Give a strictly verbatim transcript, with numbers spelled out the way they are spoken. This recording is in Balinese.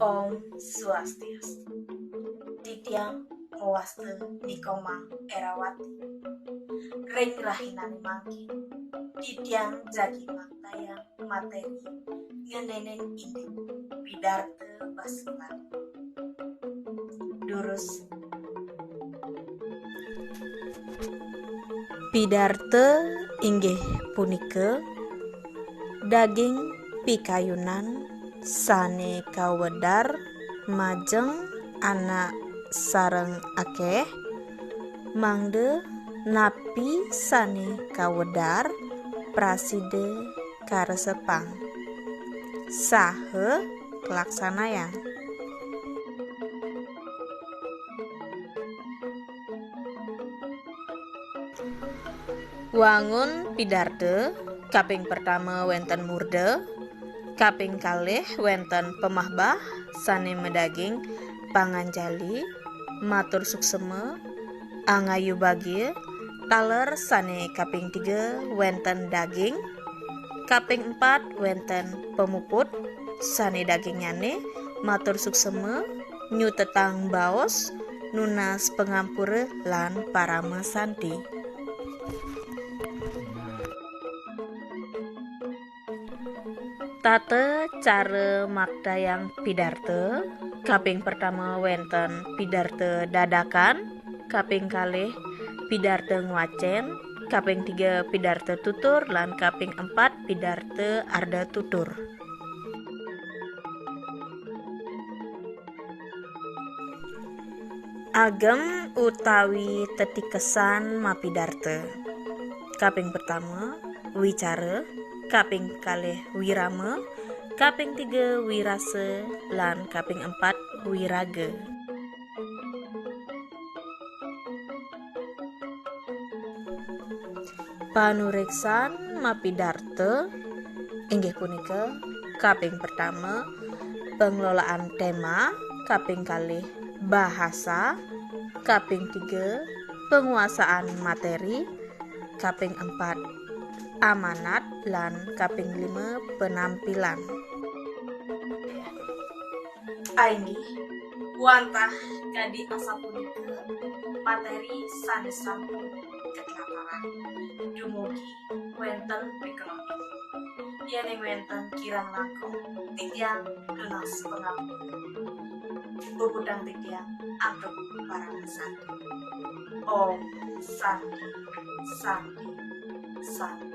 Om Swastiastu. Titiang Owaste Nikoma Erawati. Ring rahinané mangkin, titiang jagi maktayang materi ngenénin indik pidarta basa Bali. Durus. Pidarta inggih punika daging pikayunan sané kawedar majeng anak sareng akéh, mangda napi sané kawedar prasida karesepang saha kalaksanayang. Wangun pidarta, kaping pertama wénten murda, kaping kalih wénten pamahbah sané madaging panganjali, matur suksema, angayu bagia, taler sané kaping tiga wénten daging, kaping empat wénten pamuput sané dagingnyané matur suksema, nyutetang baos, nunas pangampura lan parama santi. Tata cara maktayang pidarta, kaping pertama wénten pidarta dadakan, kaping kalih pidarta ngwacén, kaping tiga pidarta tutur, lan kaping empat pidarta arda tutur. Agem utawi tetikesan mapidarta. Kaping pertama, wicara, kaping kalih wirama, kaping tiga wirasa, lan kaping empat wiraga. Panureksan mapidarta inggih punika kaping pertama, pengelolaan tema, kaping kalih bahasa, kaping tiga, penguasaan materi, kaping empat, amanat, lan kaping lima, penampilan. Ainggih, wantah kadi asapunika materi sané sampun katlatarang. Dumugi wénten pikelod. Yéning wénten kirang langkung, titiang nunas pangampura. Puputang titiang antuk parama santi. Om Santi, Santi, Santi.